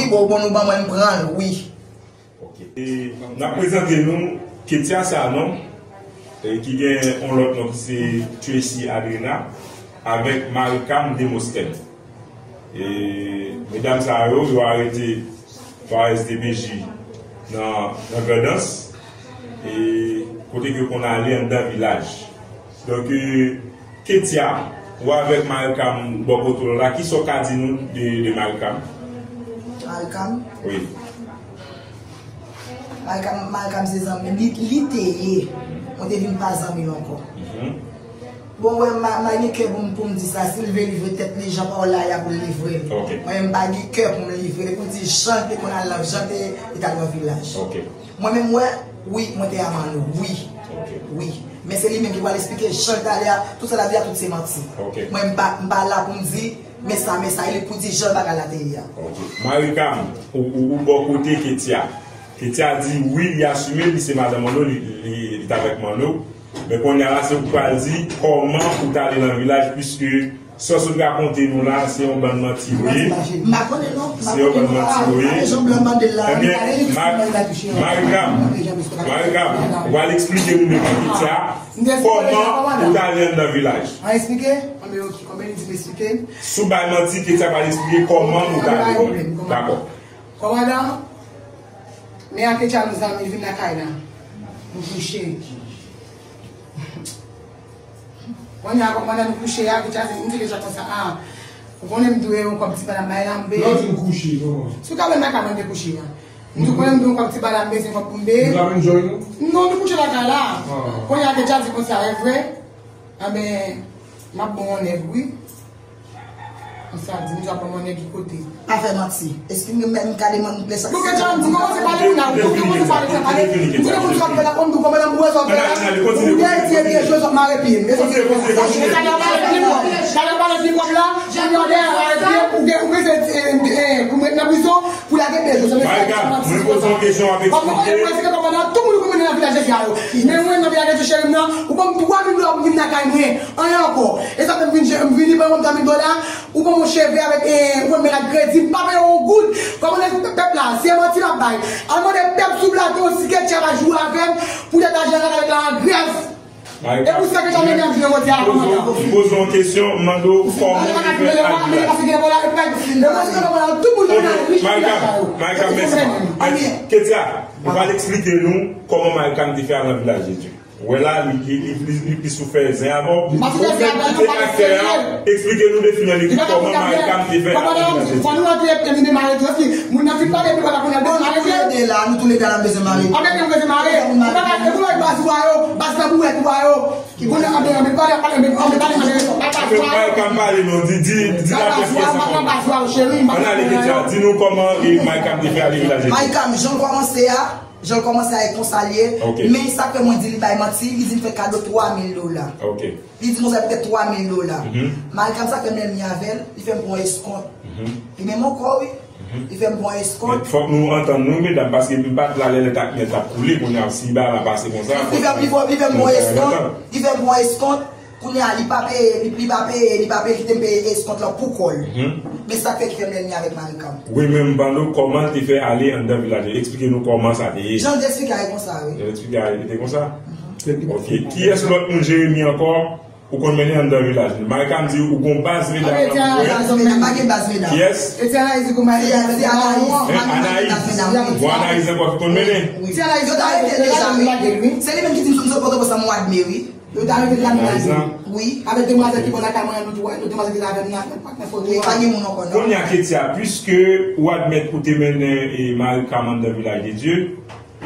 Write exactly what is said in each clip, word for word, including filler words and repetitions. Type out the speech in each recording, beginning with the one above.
Bon, bon, nou ban mwen, m pran l, wi. Ok. E, n ap prezante nou Ketia Sanon, e, ki gen yon lòt non ki se Tracy Adrena, avèk Maricam Demosthène. E, medam sa yo, yo arete pa S D P J nan, nan Grandans, e kote ke yo konn ale anndan vilaj. Donk, e, Ketia, ou avèk Maricam bò kote w la, kisa w ka di nou de, de Maricam? Maricam? Wi. Maricam, Maricam se zanmi m. Li, li te ye. Mwen te vin pa zanmi l ankò. Mhm. Bon, wè, m pa, m pa gen kè pou m, pou m di sa. Si l vle livre tèt li, jan pawòl la ye a pou l livre l. Ok. Mwen menm, m pa gen kè pou m livre l. Pou l di jan l te konn al nan, jan l te, li t al nan vilaj. Ok. Mwen menm, wè, wi, mwen te a Malo, wi. Ok. Wi. Men se li menm ki pral eksplike jan l t ale a, tout sa l ap di a, tout se manti. Ok. Mwen, m pa, m pa la pou m di, men sa, men sa, e li pou di jan bagay la te ye a. Ok. Maricam, ou, ou, ou bò kote Ketia. Ketia di wi, li asime, li se madanm Manno, li, li, li t avèk Manno. Men kounye a la, se ou k pral di kòman ou t ale nan vilaj, piske sa w sot rakonte nou la, se yon bann manti ou ye. M pa konnen non. Se yon bann manti ou ye. Ebyen, Ma-, Maricam, Maricam, ou pral eksplike nou depi Ketia kòman ou t ale anndan vilaj. An eksplike? Konbyen, konbyen li di m eksplike? Si w bay manti, Ketia pral eksplike kòman ou t ale. Dakò. Kòmandan, men a Ketia nou zanmi, vin lakay la. Nou kouche. Kounye a, pandan nou kouche a, Ketia di, m di Ketia konsa, a, ou konnen m dwe yon kòb ti bala m bay la, m peye. Lè w di n kouche, kòman? Sou kabann lakay mwen te kouche a. M di, ou konnen m dwe yon kòb ti bala, m bezwen kòb pou m peye. Nou t ap enjoy nou? Non, nou kouche lakay la. Ah. Kounye a, Ketia di konsa, e vre? Anben, m ap bon yon nèg, wi. Konsa, di m, m ap bon yon nèg ki kote? Pa fè manti. Èske m menm ka demann lè sa? Bon, Ketia, m di, kòmanse pale, moun nan, m di, kòmanse pale, pale. M di, kòmanse pale, m di, kòmanse pale, m di, kòmanse pale. Ou gen ti ebyen jwe, sòt mare pye m. Sa l ap pale pi wòp, sa l ap pale pi wòp la, jan yon dèyè mare pye, ou gen, ou gen se, eh, eh, pou mwen nan prizon, pou lage pye jwe. Maricam, mwen poze yon kesyon, w ap eksplike. Mwen eksplike kòmandan, tout moun ki mennen nan vilaj Ketia yo. Men mwen nan vilaj Ketia cheri m nan, ou ban m twa mil dola pou m vin lakay mwen. Anyen ankò. E sa fè m vin, m vini ban mwen twa mil dola. Ou ban m yon cheve avèk, eh, ou ban m mennaj kredi, m pa peye yon goud. Kòmandan, pèp la, se manti m ap bay. Al mande pèp sou plato si Ketia pa jwe avè m, poutèt ajan l avèk la an grèv. E pou sa Ketia mennen m vin jodi a, kòmandan. M poze yon kesyon, m mande w kòman w te fè al vilaj. Maricam, Maricam, mèsi. Ketia, ou pral eksplike nou kòman Maricam te fè al nan vilaj de Dye. Ou wè la, li, li, li, li, li plis ou fè zen avè w. Ou menm ki te aktè a, eksplike nou de fini an, kòman Maricam te fè al nan vilaj de Dye. Fò nou rantre epi nou demare tou, epi moun nan fin pale, epi papa kounye a demare tou. Nou tou le de la, nou tou le de la, nou bezwen mare. Anben, nou bezwen mare. Ou pa ka, e pou nou baz ou a yo, baz nan bouwèt ou a yo. Kounye a, anben, anben, pale, pale, anben, anben, pale, anben, baz ou a yo. Maricam pale, non, di, di, di la près kisa. Ann ale, Ketia, di nou kòman, e, Maricam te fè ale vilaj de Dye. Maricam, jan l kòmanse a, Jan l kòmanse a, e konsa l ye. Ok. Men sa k fè mwen di li bay manti, li di m fè kado twa mil dola. Ok. Li di konsa poutèt twa mil dola. Mhm. Maricam, sa k fè m lènmi avè l, li fè m pran eskont. Mhm. Li menm ankò, wi. Mhm. Li fè m pran eskont. Men fòk nou antann nou, medam, paske m pa t la lè lèt ak myèl t ap koule, kounye a, si bagay la pase konsa, li fè, li fè, li fè m pran eskont. Li fè m pran eskont. Kounye a, li pa peye, li, li pa peye, li pa peye, kite m peye eskont lan pou kò l. Mhm. Men sa k fè ki fè m lènmi avèk Maricam. Wi, men m pale w kòman l te fè ale anndan vilaj la. Eksplike nou kòman sa te ye. Jan l te eksplike a, e konsa, wi. Jan l eksplike a, e te konsa? Mhm. Ok. Kiyès lòt moun Jeremi ankò ou konn mennen anndan vilaj? Maricam di ou gon baz medam nan pou wè. Baz medam, pa gen baz medam. Kiyès? Se ti Anayiz ki konn mennen. Se, se Anayiz. Anayiz. Bon, Anayiz ankò ki konn mennen. Wi. Ti Anayiz, yo ta rete deja, wi. Se li menm ki di m sou Pòtoprens an mwa de me, wi. Yo ta rete la nan la wi. Avèk demwazèl ki bò lakay mwen an, nou tou wè, nou demwazèl ki t avè m nan, nan, nan foto a. Pa gen moun ankò, non. Kounye a, Ketia, piske ou admèt ou te mennen, e, Maricam anndan Vilaj de Dye,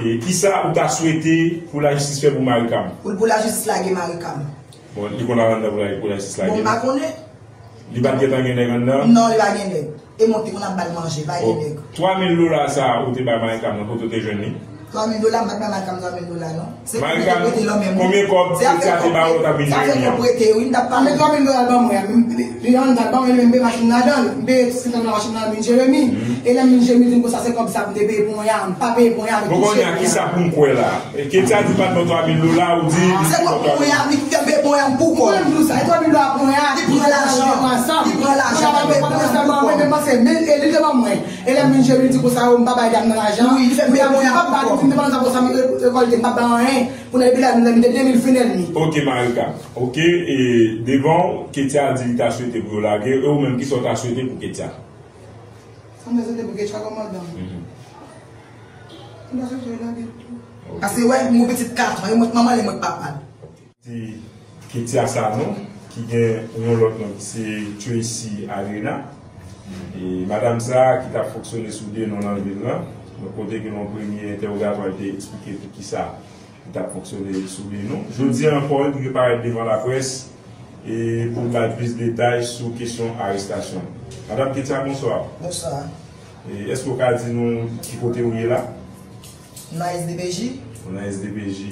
e, kisa ou ta swete pou lajistis fè pou Maricam? Pou, pou lajistis lage Maricam. Bon, li konn al anndan pou la, pou lajistis lage l? Bon, m pa konnen. Li pa t gentan gen nèg anndan? Non, li pa gen nèg. E mwen ki konn ap ba l manje, pa gen nèg. Twa mil dola sa ou te bay Maricam nan, kote w te jwenn li? Twa mil dola, m pa t bay Malika twa mil dola, non. Se pou m te prete lò menm. Konbyen kòb Ketia te ba ou, w t ap vin jere a? Sa fè m prete, wi, m t ap pale. Twa mil dola ban mwen, men li an, m t al ban mwen, men m peye machin ladan l, m peye senkann dola machin nan, m vin Jeremi. E lè m vin Jeremi, di m konsa se kòb sa pou m te peye pon an, m pa peye pon an avèk Jeremi. Bon, kounye a, kisa pou m kwè la? Ketia di pa t ban twa mil dola, ou di li di li ban twa mil. Se kòb pon an, li fè m peye pon an pou kòb. Mwen m di w sa, e twa mil dola pon an, li pran lajan. Li pran lajan, li peye pon an pou kòb. Mwen menm panse, men e li te ban mwen. E lè m vin Jeremi, li di konsa, m pa bay dam nan lajan. Wi, li fè m peye pon an pou kòb. M pa di m te pran sa konsa, m rekòlte, m pa bay anyen. Pou nan epi la, m te de mil fenèl mi. Ok, Malika. Ok, e devan w, Ketia di li ta swete pou yo lage. E ou menm, kisa w ta swete pou Ketia? Sa m ta swete pou Ketia, kòmandan? Mhm. M ta swete yo lage l tou. Ok. Paske, wè, m gon pitit kat an, e mwen k manman l, e mwen k papa l. Te Ketia Sanon, ki gen yon lòt non ki se Tracy Adrena. E madanm sa a ki t ap fonksyone sou de non nan vil lan, donk kote ke nan premye entèwogatwa li te eksplike poukisa li t ap fonksyone sou de non. Jodi a ankò, li reparèt devan laprès e pou l bay plis detay sou kesyon arestasyon l. Madanm Ketia, bonswa. Bonswa. E èske w ka di nou ki kote ou ye la? Nan S D P J. Ou nan S D P J.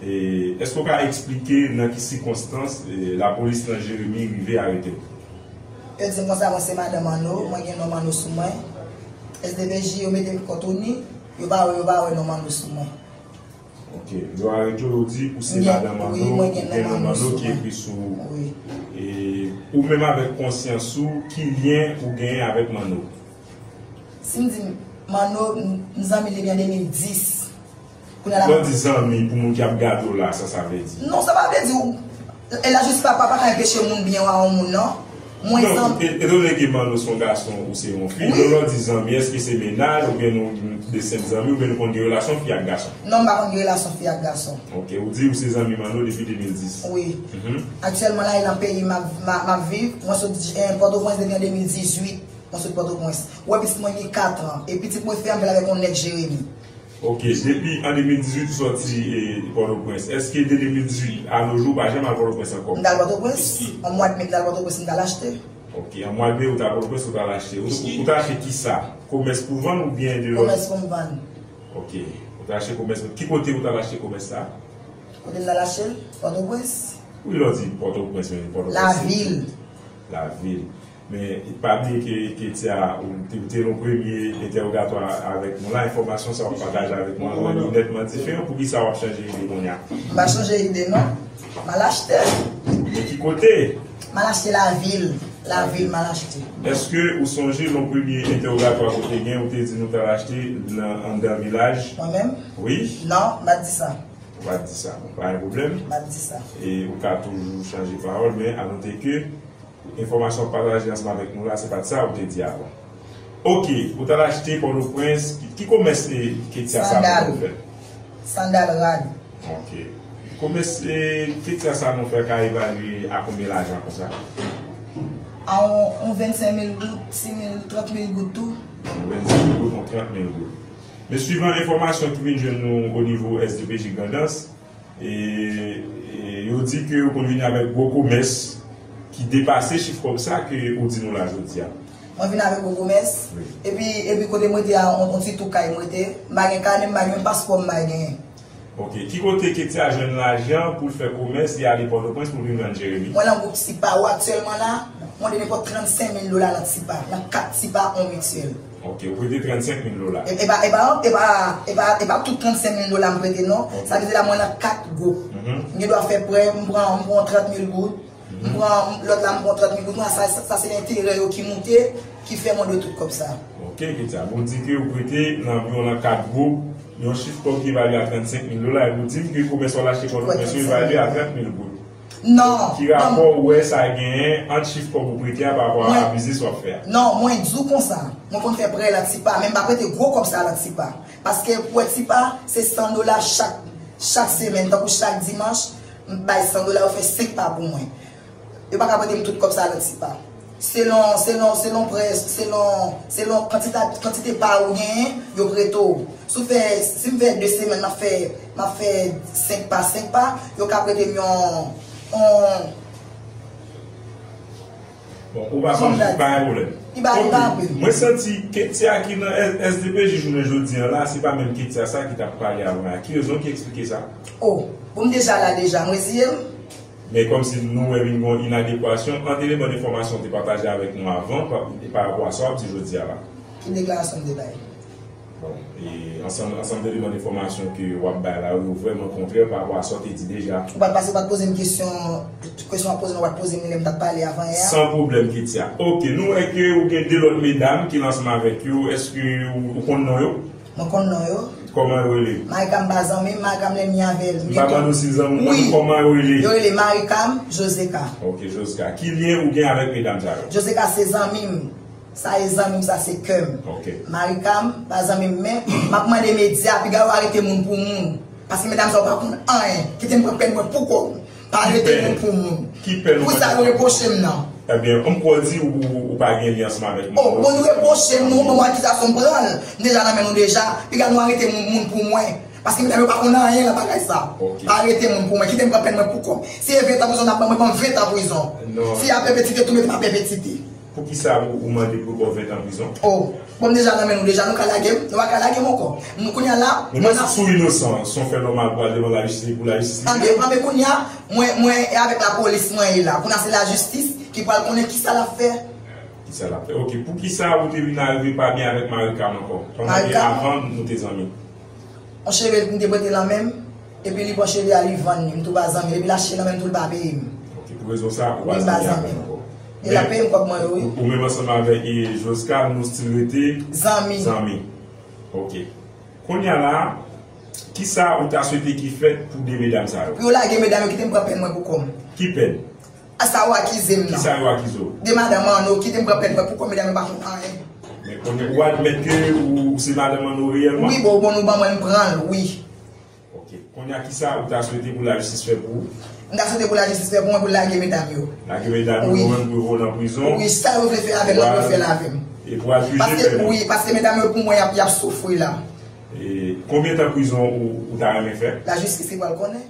E èske w ka eksplike nan ki sikonstans, e, lapolis nan Jeremi rive arete w? Yo di m konsa, mwen se madanm Manno, mwen gen non Manno sou mwen. S D P J, yo mete m kont ONI, yo pa wè, yo pa wè non Manno sou mwen. Ok, yo arete w, yo di ou se madanm Manno, ou gen non Manno ki ekri sou ou. Wi. E ou menm avèk konsyans ou, ki lyen ou genyen avèk Manno? Si m di Manno, m, m zanmi li depi an de mil dis. Kounye a la. Lè w di zanmi, pou moun ki ap gade w la, sa sa vle di? Non, sa pa vle di ou. E la jis pa, pa, pa ka anpeche moun byen a yon moun, non. Mwen zanmi. Non, e, etandone ke Manno se yon gason ou se yon fi, wi, lè w di zanmi, èske se mennaj, oubyen nou, nou de senp zanmi, oubyen nou konn gen relasyon fi ak gason? Non, m pa konn gen relasyon fi ak gason. Ok, ou di ou se zanmi Manno depi de mil dis. Wi. Mhm. Aktyèlman la, e nan peyi m ap, m ap, m ap viv. Mwen sot, eh, Pòtoprens depi an de mil dizuit. Mwen sot Pòtoprens. Ou wè pitit mwen gen kat an. E pitit mwen fè anpil avèk yon nèg Jeremi. Ok, depi an de mil dizuit ou sòti, e, Pòtoprens. Èske de de mil dizuit a no jou ou pa janm al Pòtoprens ankò? M t al Pòtoprens. An mwa d me m t al Pòtoprens, m t al achte. Ok, an mwa d me ou t al Pòtoprens, ou t al achte. Ou, ou t al achte kisa? Komès pou vann oubyen de lòt? Komès pou m vann. Ok, ou t al achte komès. Ki kote ou t al achte komès sa? Kote m t al achte l? Pòtoprens. Wi, lè w di Pòtoprens, men Pòtoprens se tout. Lavil. Lavil. Men pa bliye ke, ke Ketia, ou te, ou te nan premye entèwogatwa avèk nou la, enfòmasyon sa w ap pataje avèk nou an, li nètman diferan. Poukisa w ap chanje ide kounye a? M pa chanje ide, non. M al achte. Men ki kote? M al achte lavil. Lavil, m al achte. Èske ou sonje nan premye entèwogatwa ke w te gen, ou te di nou t al achte nan anndan vilaj? Mwen menm? Wi. Non, m pa t di sa. Ou pa t di sa. Bon, pa gen pwoblèm. M pa t di sa. E ou ka toujou chanje pawòl, men anote ke enfòmasyon w ap pataje ansanm avèk nou la, se pa t sa ou te di avan. Ok, ou t al achte Pòtoprens, ki, ki komès, e, Ketia Sanon fè? Sandal. Sandal, rad. Ok. Komès, e, Ketia Sanon fè ka evalye a konbyen lajan konsa? A yon, yon vennsenk mil goud, sis mil, trant mil goud tou. Yon vennsenk mil goud, yon trant mil goud. Men swivan enfòmasyon ki vin jwenn nou o nivo S D P J Grandans, e, e yo di ke ou konn vini avèk gwo komès ki depase chif kòb sa ke ou di nou la jodi a. Mwen vin avèk gwo komès. Wi. Epi, epi kote m rete a, on, on ti tou kay m rete. M pa gen kanè, m pa gen paspò, m pa genyen. Ok. Ki kote Ketia jwenn lajan pou l fè komès, li ale Pòtoprens pou l vin vann Jeremi? Mwen nan gwoup Tipa, ou aktyèlman la, mwen de nenpòt trannsenk mil dola nan Tipa, nan kat Tipa, on mityèl. Ok, ou prete trannsenk mil dola. E, e pa, e pa, e pa, e pa, e pa tout trannsenk mil dola m prete, non. Ok. Sa vle di la, mwen nan kat gwoup. Mhm. M gen dwa fè prè, m pran, m pran trant mil goud. Mhm. M pran, lòt la, m pran trant mil goud. Sa, sa, sa se enterè yo ki moute, ki fè mwen dwe tout kòb sa. Ok, Ketia, bon, di ke ou prete nan anviwon nan kat gwoup, yon chif kòb ki evalye a trannsenk mil dola, epi ou di m ke komès w al achte Pòtoprens yo evalye a trant mil goud. Non. Ki rapò ou wè sa genyen ant chif kòb ou prete a pa rapò a biznis w ap fè a? Non, mwen di w konsa. Mwen konn fè prè lan Tipa, men m pa prete gwo kòb sa lan Tipa. Paske pou wè Tipa, se san dola chak, chak semèn. Tankou chak dimanch, m bay san dola, yo fè senk pa pou mwen. Yo pa ka prete m tout kòb sa lan Tipa. Selon, selon, selon près, selon, selon kantita, kantite pa ou genyen, yo prete w. Si w fè, si m fè de semèn, m ap fè, m ap fè senk pa, senk pa, yo ka prete m yon, yon... Bon, ou pa sonje, pa gen pwoblèm. Li ba li pa vre. Mwen santi Ketia ki nan S D P J jounen jodi an la, se pa menm Ketia sa ki t ap pale avan a. Ki rezon ki eksplike sa? Oh, bon, m deja la deja, m reziye m. Men kòmsi nou wè vin gen yon inadekwasyon ant eleman enfòmasyon w te pataje avèk nou avan pa, pa rapò a sa w ap di jodi a la. Ki deklarasyon m te bay? Bon, e ansanm, ansanm de eleman enfòmasyon ke w ap bay la yo, yo vrèman kontrè pa rapò a sa w te di deja. Ou pa t pase, ou pa t poze m kesyon, kesyon w ap poze m, ou pa t poze m li lè m t ap pale avan yè a. San pwoblèm, Ketia. Ok, nou wè ke ou gen de lòt medam ki ansanm avèk yo. Èske ou, ou konn non yo? Mwen konn non yo. Kòman yo rele? Marika m pa zanmi m, Marika m lènmi avè l. M pa mande w si zanmi w, mwen kòman yo rele? Yo rele Marika m, Joseka. Ok, Joseka. Ki lyen ou gen avèk medam sa yo? Joseka se zanmi m. Sa e zanmi m, sa se kè m. Ok. Marika m pa zanmi m, men m ap mande medya, piga yo arete moun pou moun. Paske medam sa yo pa konn anyen. Kite m pran pèn mwen pou kò m. Pa arete moun pou moun. Ki pèn ou mande? Pou sa yo repwoche m nan. Ebyen, m kwè w di ou, ou, ou pa gen lyen ansanm avèk moun. Oh, bon, nou repwoche m, nou, bon, akizasyon m pran l. M deja nan men nou deja. Piga nou arete moun, moun pou mwen. Paske medam yo pa konn anyen nan bagay sa. Ok. Pa arete moun pou mwen. Kite m pran pèn mwen pou kò m. Si e ven tan prizon n ap ban mwen, ban m ven tan prizon. Non. Si a pèpetite, tou mete m a pèpetite. Poukisa ou, ou mande pou yo ba w ven tan prizon? Oh, bon, m deja nan men nou deja, nou ka lage m, nou pa ka lage m ankò. Nou kounye a la, men mwen sou inosan, se yon fè nòmal pou al devan lajistis, pou lajistis. Anben, anben kounye a, mwen, mwen e avèk lapolis mwen ye la. Kounye a se lajistis ki pral konnen kisa l ap fè. Kisa l ap fè? Ok, poukisa ou te vin arive pa byen avèk Marika m ankò? Pandan ke avan nou te zanmi. Yon cheve m te prete l an men m, epi li pran cheve a, li vann li, m tou pa zanmi l, epi l achte l an men m tou, l pa peye m. Ok, pou rezon sa, ou pa zanmi avè l ankò. Li pa peye m kòb mwen yo, wi. Ou, ou menm ansanm avèk, e, Josca, nou still rete zanmi. Zanmi. Ok. Kounye a la, kisa ou ta swete ki fèt pou de medam sa yo? Pou yo lage medam yo, kite m pran pèn mwen pou kò m. Ki pèn? A sa yo akize m nan. Kisa yo akize w? De madanm Manno, kite m pran pèn mwen pou kò m, medam yo pa konn anyen. Men kounye ou admèt ke ou, ou se madanm Manno reyèlman? Wi, bon, bon, nou ban mwen, m pran l, wi. Ok. Kounye a, kisa ou ta swete pou lajistis fè pou ou? M ta swete pou lajistis fè pou mwen, pou l lage medam yo. Lage medam yo, wi, pou yo voye w nan prizon. Wi, sa yo vle fè avè m, yo fè l avè m. E pou al pije pèn ou. Paske, wi, paske medam yo pou mwen, y ap, y ap soufri la. E konbyen tan prizon ou, ou ta renmen fè? Lajistis ki pral konnen.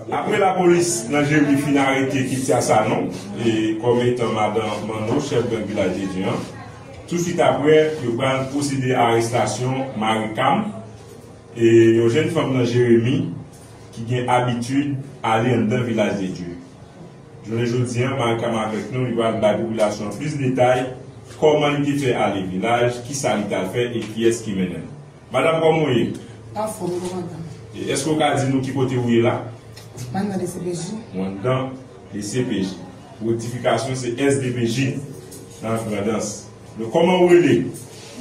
Apre lapolis nan Jeremi fin arete Ketia Sanon, e, kòm etan madanm Manno, chèf gang Vilaj de Dye an, tousuit apre, yo pral pwosede a arestasyon Marie Cam, e, yon jèn fanm nan Jeremi ki gen abitid ale anndan Vilaj de Dye. Jounen jodi an, Marie Cam avèk nou, li pral bay popilasyon an plis detay, kòman li te fè ale vilaj, kisa li t al fè e kiyès ki mennen l. Madanm, kòman w ye? Anfòm, kòmandan. E èske w ka di nou ki kote ou ye la? M anndan D C P J. Ou anndan D C P J. Pou rektifikasyon, se S D P J nan Grandans. Donk, kòman ou rele?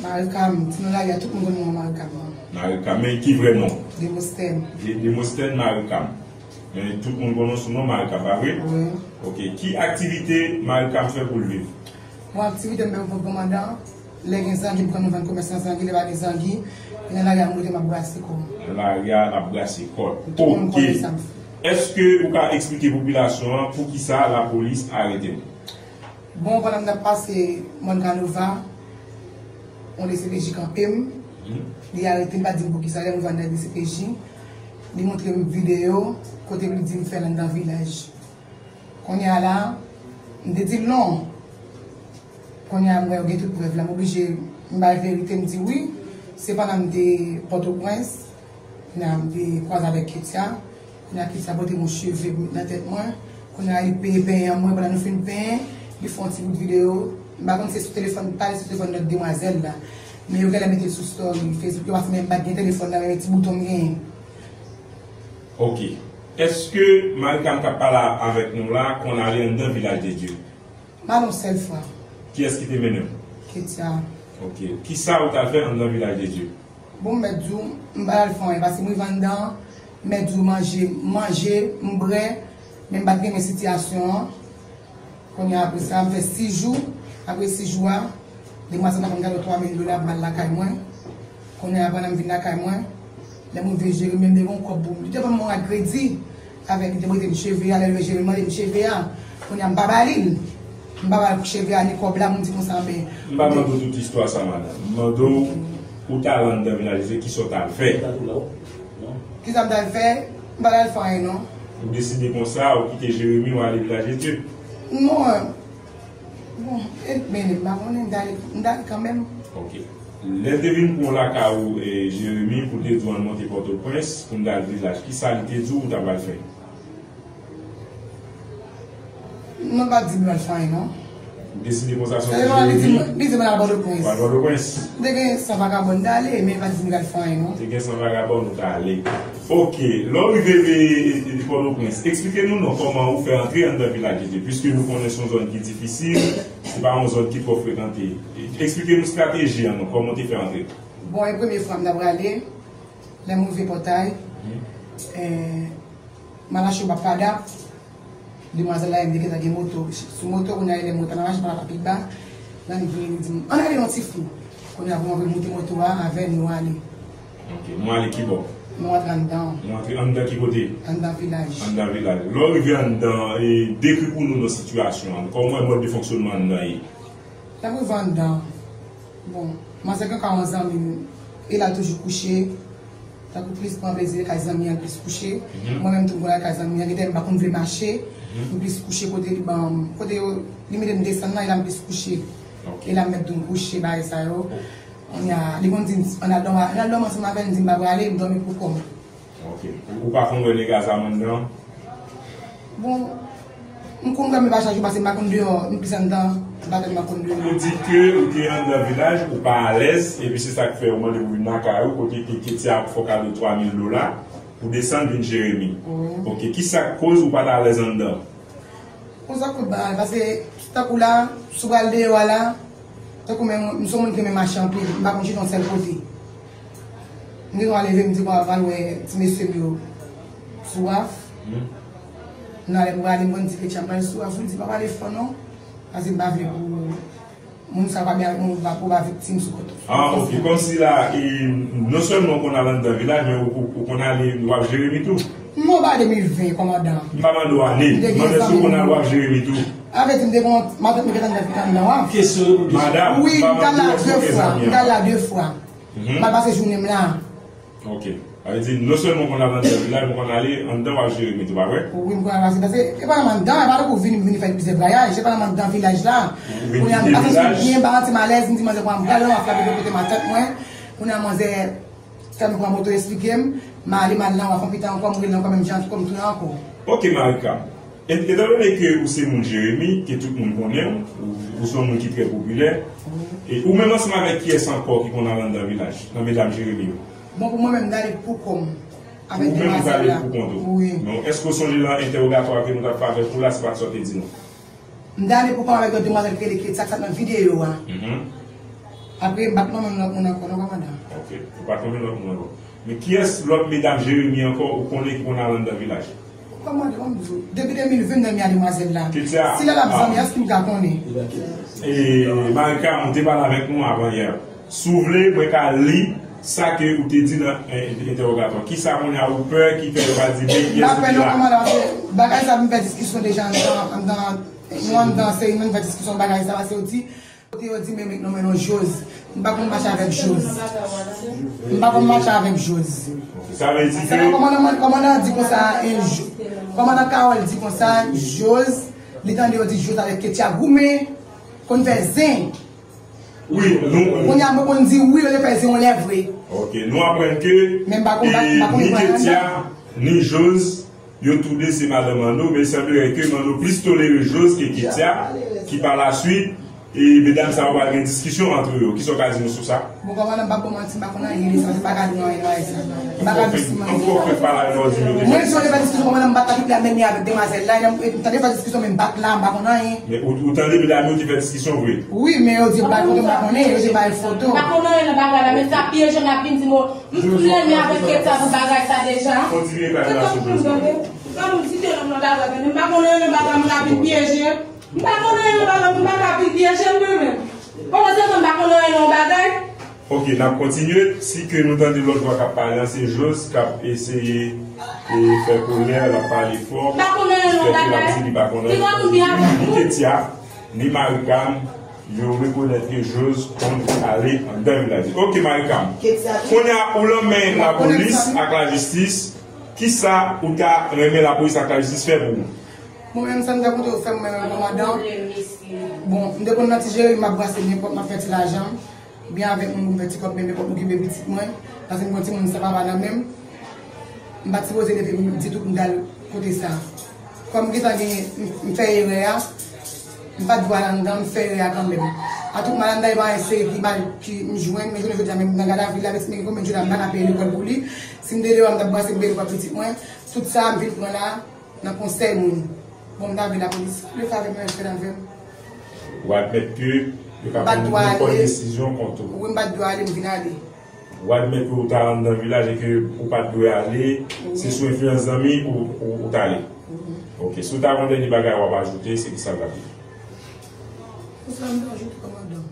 Marie Cam. Ti non lari a, tout moun konn mwen Marie Cam nan. Marie Cam. Men ki vrè non? Demostèn. De-, Demostèn Marie Cam. Men tout moun konnen w sou non Marie Cam, pa vre? Wi. Ok. Ki aktivite Marie Cam fè pou l viv? Bon, aktivite m fè pou kòmandan, lè gen zangi, m pran, nou vann komès nan zangi, lè pa gen zangi, e nan lari a m rete, m ap brase kò m. Nan lari a, l ap brase kò l. Tout moun konnen sa m fè. Ok. Èske ou ka eksplike popilasyon an poukisa lapolis arete w? Bon, pandan m t ap pase Mòn Kanova, yon D C P J kanpe m. Mhm. Li arete m, li pa di m poukisa, lè m rive anndan D C P J, li montre m videyo kote li di m fè l anndan vilaj. Kounye a la, m te di l non. Kounye a, m wè yo gen tout prèv la. M oblije, m bay verite, m di wi. Se pandan m te Pòtoprens, kounye a, m te kwaze avèk Ketia. Kounye a, Ketia pote m yon cheve pou met nan tèt mwen. Kounye a, li peye penyen an mwen. Pandan nou fin penyen, li fè yon ti bout videyo. M pa konn si se sou telefòn, pale sou telefòn lòt demwazèl la. Men yo genlè mete l sou story Facebook yo, paske mwen menm m pa t gen telefòn nan, men ti bouton m genyen. Ok. Èske Marie Cam k ap pale avèk nou la konn ale anndan Vilaj de Dye? M ale yon sèl fwa. Kiyès ki te mennen w? Ketia. Ok. Kisa ou t al fè anndan Vilaj de Dye? Bon, m mèt di w, m pa t al fè anyen, paske m rive anndan, m mèt di w manje, m manje, m bwè, men m pa t renmen sitiyasyon an. Kounye a, apre sa, m fè sis jou. Apre sis jou a, demwazèl la ban m kado twa mil dola pou m al lakay mwen. Kounye a, pandan m vin lakay mwen, lè m rive Jeremi, m te gen yon kòb pou m. Li te ban m yon rad kredi avèk, li te prete m cheve a, lè l rive Jeremi, mande m cheve a. Kounye a, m pa ba li l. M pa ba l cheve a, ni kòb la, m di konsa, men. M pa mande w tout istwa sa, madanm. M mande w, ou t al anndan Vilaj de Dye, kisa w t al fè? Kisa m t al fè? M pa t al fè anyen, non. Ou deside konsa, ou kite Jeremi, ou ale Vilaj de Dye? Non. Bon, e, men, m pa konnen, m t ale, m t ale kanmenm. Ok. Lè l te vin pran w lakay ou, e, Jeremi, pou te di w ann monte Pòtoprens, pou n t al vilaj, kisa li te di w ou ta pral fè? Non, pa di m pral fè anyen, non. Ou deside konsa sòti Jeremi? Li di m, li di m al Pòtoprens. Ou al Pòtoprens? M te gen san vagabon, m t ale, men pa di m pral fè anyen, non. Te gen san vagabon, ou t ale. Ok, lè w rive, e, e, e, Pòtoprens, eksplike nou non kòman ou fè antre anndan Vilaj de Dye, piske nou konnen se yon zòn ki difisil, se pa yon zòn ki twò frekante. Eksplike nou estrateji an non, kòman w te fè antre? Bon, e premye fwa m t ap prale, lè m rive pòtay, e, m al achte yon bak padap, demwazèl la, li te gentan gen moto. Sou moto, kounye a, lè m wè pa nan machin, pa la pa pi ba. Nan li vini, li di m, "Ann ale non, ti fi." Kounye a, pou mwen monte moto a, avè l, nou ale. Ok, nou ale ki bò? Nou antre anndan. Nou antre anndan ki kote? Anndan vilaj. Anndan vilaj. Lè w rive anndan, e, dekri pou nou non sitiyasyon an. Kòman mòd de fonksyonman anndan ye? Lè m rive anndan, bon, manzè gen kay yon zanmi m, e l al toujou kouche. Tankou plis pran plezi kay zanmi an, l plis kouche. Mwen menm tou, m konn al kay zanmi an, gentan m pa konn vle mache, m plis kouche kote li ban m, kote yo, li mete m desann nan, e la m plis kouche. E la m mèt tou m kouche, bagay sa yo. Kounye a, li konn di m, "Ann al dòmi, ann al dòmi ansanm avè l," m di m pa prale, m dòmi pou kò m. Ok. Ou, ou pa konn wè nèg a zam anndan? Bon, m konn wè men pa chak jou, paske m pa konn deyò, m plis anndan, m pa tèlman konn deyò. Ou di ke ou te anndan vilaj, ou pa alèz, epi se sa k fè ou mande pou vin lakay ou, kote ke Ketia ap fè w kado twa mil dola, pou desann vin Jeremi. Ok, kisa k koz ou pa t alèz anndan? Konsa kout bagay, paske tankou la, si w pral deyò a la, tankou men, m se yon moun ki renmen mache anpil, m pa konn chita yon sèl kote. M gen dwa leve, m di, "Bon, m pral wè ti mesye m yo sou waf." Nan lè m prale, m konn di, "Ketia, m pral sou waf," m di, "Pa pale fò non, paske m pa vle pou moun sa pa byen avèk mwen, pou pa viktim sou kont ou." Ah, ok. Kòmsi la, e, non sèlman ou konn al anndan vilaj, men ou, ou, ou konn ale waf Jeremi tou? Non, pa de mil ven, kòmandan. M pa mande w ane, m mande si ou konn al waf Jeremi tou. Avè di m te gen yon matant m gentan anndan waf. Kesyon. Madanm, wi, m t al la de fwa. M t al la de fwa. M al pase jounen m la. Ok. Sa vle di, non sèlman ou konn al anndan vilaj, ou konn ale anndan waf Jeremi tou, pa vre? Wi, m konn al pase, paske e pa nòmal anndan, e pa tankou vini, vini fè plizyè vwayaj, e pa nòmal anndan vilaj la. Kounye a, m pa santi m byen, m pa santi m alèz, m di manzè, "Kòman m prale nan waf la, pou kote matant mwen?" Kounye a, manzè fè m pran moto, eksplike m, m ale, m al nan waf, anpita ankò, m rele ankò, menm jan ankò, m tounen ankò. Ok, Marika. E, etandone ke ou se moun Jeremi, ke tout moun konnen w, ou, ou se yon moun ki trè popilè, e ou menm ansanm avèk kiyès ankò ki konn al anndan vilaj, nan medam Jeremi yo? Bon, pou mwen menm, m t ale pou kò m, avèk demwazèl la. Ou menm, ou t ale pou kont ou? Wi. Bon, èske w sonje nan entèwogatwa ke nou t ap fè avèk ou la, se pa t sa w te di nou? M t ale pou kò m avèk yon demwazèl ki rele Ketia, sa k nan videyo a. Apre, m pa t nonmen lòt moun ankò, non, kòmandan. Ok, ou pa t nonmen lòt moun ankò. Men kiyès lòt medam Jeremi ankò ou konnen ki konn al anndan vilaj? Kòmandan, ban m di w, depi de mil ven m nan demwazèl la. Ketia, sila l ap zanmi, èske m ka konnen? E, Marika, ou te pale avèk nou avan yè. Si w vle, mwen ka li sa ke ou te di nan, e, entèwogatwa. Kisa kounye a ou pè ki fè yo pa di men kiyès ki la? M pa pè non, kòmandan, paske bagay sa vin fè diskisyon deja anndan, anndan, nou anndan seri, nou fè diskisyon bagay sa, paske yo di, kote yo di men, men, non, men non, Joz. M pa konn mache avèk Joz. M pa konn mache avèk Joz. Sa vle di ke kòmandan, kòmandan di konsa, e, Jo-, kòmandan Carole di konsa, Joz, li tande yo di Joz avèk Ketia goumen, konn fè zen. Wi, nou. Kounye a, mwen konn di wi, yo te fè zen yon lè vre. Ok, nou aprann ke, men m pa konn, e, pa konn ni Ketia, ni Joz, yo tou de se madan Manno, men il semblerait ke Manno plis tolere Joz ke Ketia, ki pa la suite, e medam sa yo pral gen diskisyon antre yo. Kisa w ka di nou sou sa? Bon, kòmandan, m p ap ba w manti, m pa konn anyen de sa, m pa ka di w anyen de sa. M pa ka di w si manti. Mwen, si yo te fè diskisyon, kòmandan, m pa t la tout la menm avèk demwazèl la, e m tande fè diskisyon, men m pa t la, m pa konn anyen. Men ou, ou tande medam yo te fè diskisyon vre? Wi, men yo di yo bay foto, m pa konnen, yo di yo bay foto. M pa konn anyen nan bagay la, men sa pyeje m ap vin di m, m tou lènmi avèk Ketia pou bagay sa deja. Kontinye, Ketia, sou Facebook. Ban m di ke nan bagay, men m pa konn anyen nan bagay, moun ap vin pyeje. M pa konn anyen nan bagay, moun pa ka vin pyeje m, mwen menm. Pandan se tan, m pa konn anyen nan bagay. Ok, n ap kontinye. Si ke nou tande lòt vwa k ap pale an, se Joz k ap eseye, e, fè kolè, l ap pale fò, ki fè ke l ap di li pa konn anyen. Ni Ketia, ni Maricam, yo rekonèt ke Joz konn ale anndan vilaj. Ok, Maricam. Kounye a, ou nan men lapolis ak lajistis, kisa ou ta renmen lapolis ak lajistis fè pou ou? Mwen menm, sa m ta konte yo fè mwen menm, kòmandan. Bon, m depann nan ti jere, m ap brase nenpòt, m ap fè ti lajan m. Byen avèk moun pou m fè ti kòb, men men pou m okipe pitit mwen. Paske m gen timoun san papa nan men m. M pa t sipoze leve m ditou pou m t al kote sa. Kòm m gentan gen, m, m fè erè a, m pa t dwe al anndan, m fè erè a kanmenm. Atout Malanda e pa yon seri ki mal ki m jwenn, men jounen jodi a menm nan gadavi la, men si m gen konbyen jounen m pa ka peye lekòl pou li. Si m te deyò a, m t ap brase m peye lekòl pitit mwen. Tout sa a m vin pran la nan konsèy moun. Bon, m ta vle lapolis. Sa vle fè avè m, fè avè m. Ou admèt ke yo ka pran nenpòt desizyon kont ou. Wi, m pa t dwe ale, m vin ale. Ou admèt ke ou ta anndan vilaj e ke ou pa t dwe ale, se sou enfliyans zanmi ou, ou, ou t ale. Ok, si w ta gen yon dènye bagay w ap ajoute, se ki sa l t ap ye? Pou sa m ta ajoute kòmandan.